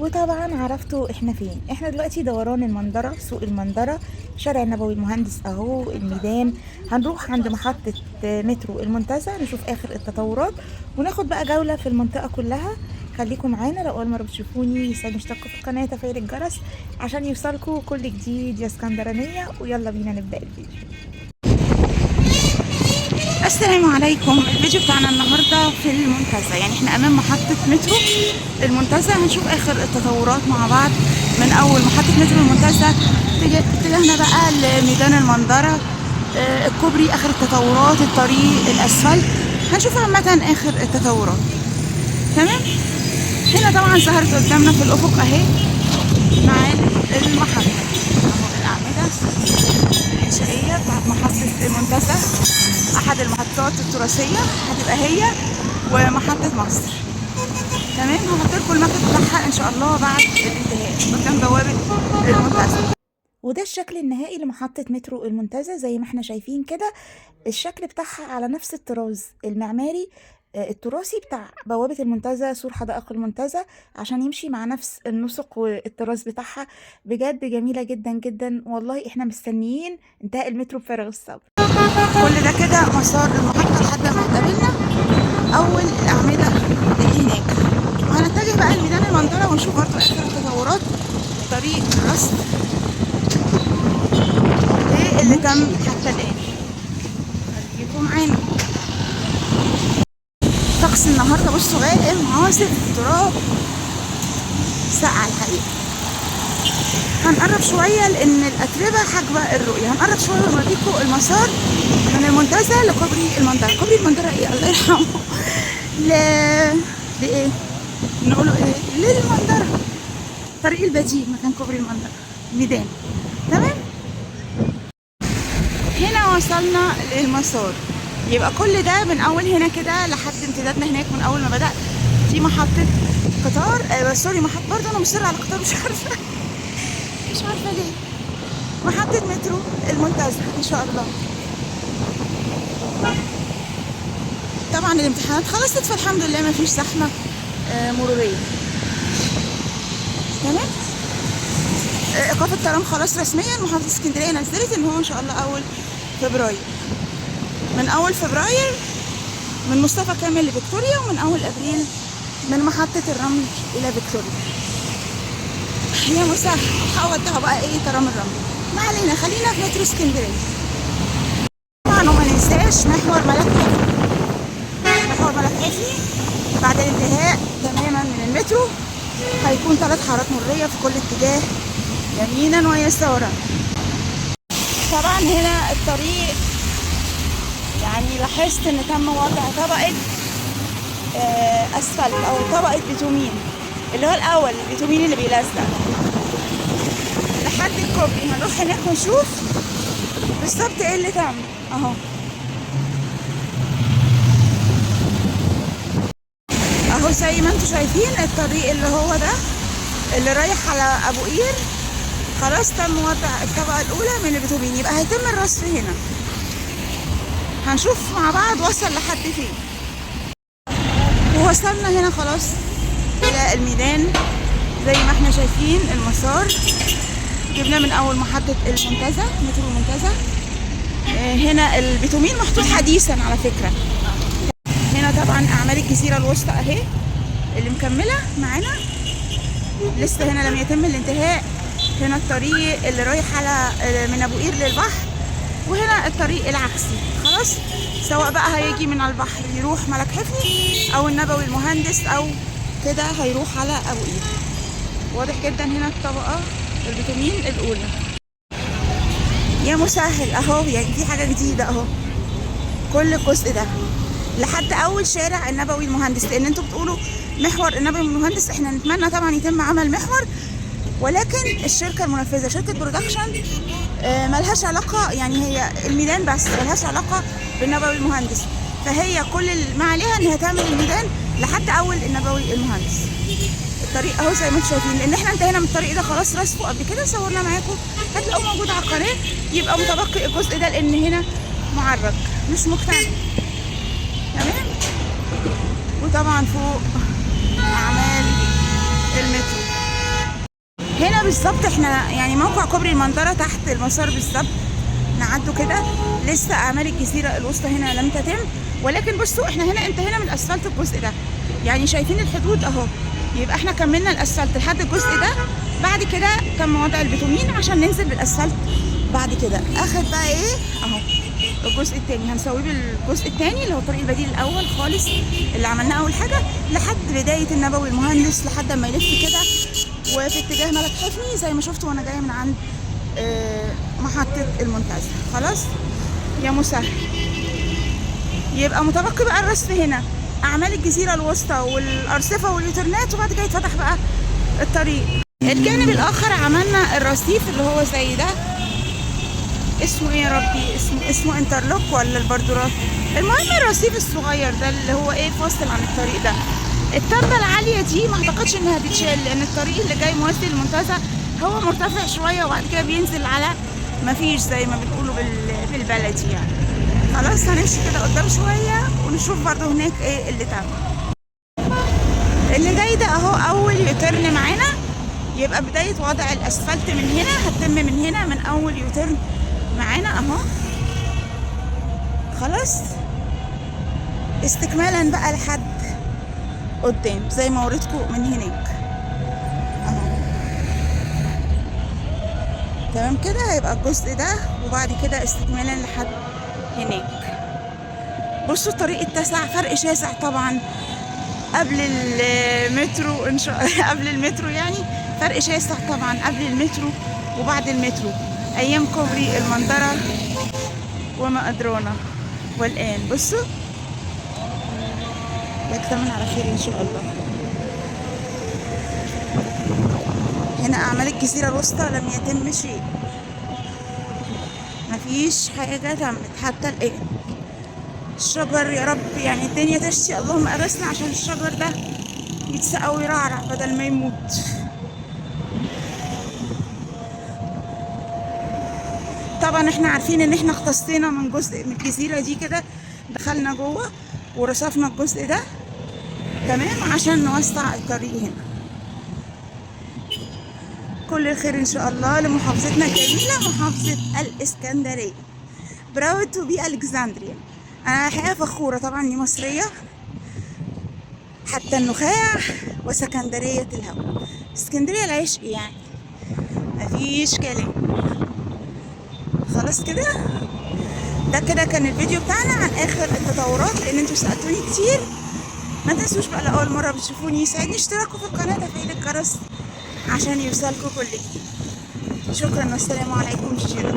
وطبعا عرفتوا احنا فين. احنا دلوقتي دوران المندرة، سوق المندرة، شارع النبوي المهندس اهو الميدان. هنروح عند محطة مترو المنتزه نشوف اخر التطورات وناخد بقى جولة في المنطقة كلها. خليكم معانا، لو اول مرة بتشوفوني يسعدني اشتركوا في القناة وتفعيل الجرس عشان يوصلكوا كل جديد يا اسكندرانية. ويلا بينا نبدأ الفيديو. السلام عليكم. الفيديو بتاعنا النهارده في المنتزه، يعني احنا امام محطة مترو المنتزه. هنشوف اخر التطورات مع بعض من اول محطة مترو المنتزه اتجاهنا بقى لميدان المندره، الكوبري، اخر التطورات، الطريق الاسفلت، هنشوف عامة اخر التطورات. تمام. هنا طبعا ظهرت قدامنا في الافق اهي معالم المحطة، اهو الاعمدة الانشائيه بتاعت محطة المنتزه، احد المحطات التراثية هتبقى هي ومحطه مصر. تمام. هحط لكم الماكيت بتاعها ان شاء الله بعد الانتهاء قدام بوابه المنتزه. وده الشكل النهائي لمحطة مترو المنتزه زي ما احنا شايفين كده، الشكل بتاعها على نفس الطراز المعماري التراثي بتاع بوابة المنتزه، سور حدائق المنتزه، عشان يمشي مع نفس النسق والطراز بتاعها. بجد جميلة جدا جدا والله، احنا مستنيين انتهاء المترو بفارغ الصبر. كل ده كده مسار المحطة لحد ما هتقابلنا أول الأعمدة اللي هناك، وهنتجه بقى لميدان المندرة ونشوف برضو آخر التطورات طريق الرصد ايه اللي تم حتى الآن. خليكم معانا. طقس النهارده بصوا غائم، عاصف، تراب، ساقعة الحقيقة. هنقرب شوية لأن الأتربة حاجبة الرؤية. هنقرب شوية ونوريكم المسار من المنتزه لكوبري المندرة. كوبري المندرة إيه؟ الله يرحمه. لإيه؟ نقوله إيه؟ للمندرة، طريق البديل مكان كوبري المندرة، ميدان. تمام. هنا وصلنا للمسار، يبقى كل ده من أول هنا كده لحد امتدادنا هناك من أول ما بدأت. دي محطة قطار، سوري محطة، برضه أنا مصرة على القطار، مش عارفة ليه. محطة مترو المنتزه إن شاء الله. طبعا الامتحانات خلصت فالحمد لله ما فيش زحمة مرورية. تمام. إيقاف الترام خلاص رسميا، محافظة اسكندرية نزلت إن هو إن شاء الله أول فبراير، من أول فبراير من مصطفى كامل لفيكتوريا، ومن أول أبريل من محطة الرمل إلى فيكتوريا. يا مسهل، هودعوا بقى ايه ترام الرمل. ما علينا، خلينا في مترو اسكندرية. طبعا وما ننساش محور ملاك حفني. محور ملاك حفني بعد الانتهاء تماما من المترو هيكون 3 حارات مرورية في كل اتجاه يمينا ويسارا. طبعا هنا الطريق يعني لاحظت ان تم وضع طبقة اسفلت او طبقة بيتومين، اللي هو الاول البيتومين اللي بيلزق لحد الكوبري. هنروح هناك ونشوف بالظبط ايه اللي تم. اهو اهو زي ما انتم شايفين الطريق اللي هو ده اللي رايح على ابو قير خلاص تم وضع الطبقة الاولى من البيتومين، يبقى هيتم الرصف هنا. هنشوف مع بعض وصل لحد فين. ووصلنا هنا خلاص الى الميدان زي ما احنا شايفين المسار جبناه من اول محطة المنتزه، مترو المنتزه. هنا البيتومين محطوط حديثا على فكرة. هنا طبعا اعمال الجزيرة الوسطى اهي اللي مكملة معانا، لسه هنا لم يتم الانتهاء. هنا الطريق اللي رايح على من ابو قير للبحر، وهنا الطريق العكسي خلاص، سواء بقى هيجي من على البحر يروح ملك حفني او النبوي المهندس او كده هيروح على ابو قير. واضح جدا هنا الطبقة البيتومين الاولى. يا مسهل اهو، يعني في حاجة جديدة اهو. كل الجزء ده لحد اول شارع النبوي المهندس، لان انتوا بتقولوا محور النبوي المهندس، احنا نتمنى طبعا يتم عمل محور، ولكن الشركة المنفذه شركة برودكشن ملهاش علاقة، يعني هي الميدان بس ملهاش علاقة بالنبوي المهندس، فهي كل ما عليها انها تعمل الميدان لحد اول النبوي المهندس. الطريق اهو زي ما انتم شايفين، لان احنا انتهينا من الطريق ده خلاص رصفه قبل كده، صورنا معاكم، هتلاقوه موجود على القناة. يبقى متبقي الجزء ده لان هنا معرج مش مكتمل. تمام. وطبعا فوق اعمال المترو. هنا بالظبط احنا يعني موقع كوبري المندرة تحت المسار بالظبط، نعدوا كده. لسه اعمال الجزيرة الوسطى هنا لم تتم، ولكن بصوا احنا هنا انتهينا من الاسفلت الجزء ده، يعني شايفين الحدود اهو. يبقى احنا كملنا الاسفلت لحد الجزء ده، بعد كده تم وضع البيتومين عشان ننزل بالاسفلت بعد كده. اخد بقى ايه اهو الجزء الثاني، هنسويه بالجزء الثاني اللي هو الطريق البديل الاول خالص اللي عملناه اول حاجة لحد بداية النبوي المهندس، لحد ما يلف كده وفي اتجاه ملك حفني زي ما شفتوا وانا جاية من عند محطة المنتزه. خلاص يا مسهل. يبقى متبقي بقى الرصف هنا اعمال الجزيرة الوسطى والارصفه واليوترنات، وبعد كده يتفتح بقى الطريق. الجانب الاخر عملنا الرصيف اللي هو زي ده، اسمه ايه يا ربي؟ اسمه انترلوك ولا البردورات؟ المهم الرصيف الصغير ده اللي هو ايه فاصل عن الطريق ده. التبه العالية دي ما اعتقدش انها هتتشال، لان الطريق اللي جاي موازي للمنتزه هو مرتفع شوية وبعد كده بينزل على ما فيش زي ما بنقوله بالبلدي يعني. خلاص هنمشي كده قدام شوية ونشوف برضو هناك ايه اللي تم. اللي جاي ده اهو اول U-turn معانا، يبقى بداية وضع الاسفلت من هنا هتتم من هنا من اول U-turn معانا اهو. خلاص استكمالا بقى لحد قدام زي ما وريتكم من هناك اهو. تمام كده هيبقى الجزء ده، وبعد كده استكمالا لحد هناك. بصوا الطريق اتسع، فرق شاسع طبعا قبل المترو ان شاء الله، قبل المترو يعني فرق شاسع طبعا قبل المترو وبعد المترو، ايام كوبري المندرة وما ادرانا. والان بصوا يكتمل على خير ان شاء الله. هنا اعمال الجزيرة الوسطى لم يتم شيء، مفيش حاجة تمت حتى الان. الشجر يا رب يعني الدنيا تشتي، اللهم اغثنا عشان الشجر ده يتسقى ويرعرع بدل ما يموت. طبعا احنا عارفين ان احنا اختصينا من جزء من الجزيرة دي كده، دخلنا جوه ورصفنا الجزء ده تمام عشان نوسع الطريق هنا. كل الخير ان شاء الله لمحافظتنا الجميلة محافظة الاسكندرية. Proud to be Alexandria. انا الحقيقة فخورة طبعا اني مصرية حتى النخاع، وسكندرية الهوى، اسكندرية العشق يعني مفيش كلام. خلاص كده ده كده كان الفيديو بتاعنا عن اخر التطورات، لان انتوا سألتوني كتير. ما تنسوش بقى لأول مرة بتشوفوني يسعدني اشتراكوا في القناة وتفعيل الجرس عشان يوصلكوا كل جديد. شكرا والسلام عليكم. شيرا.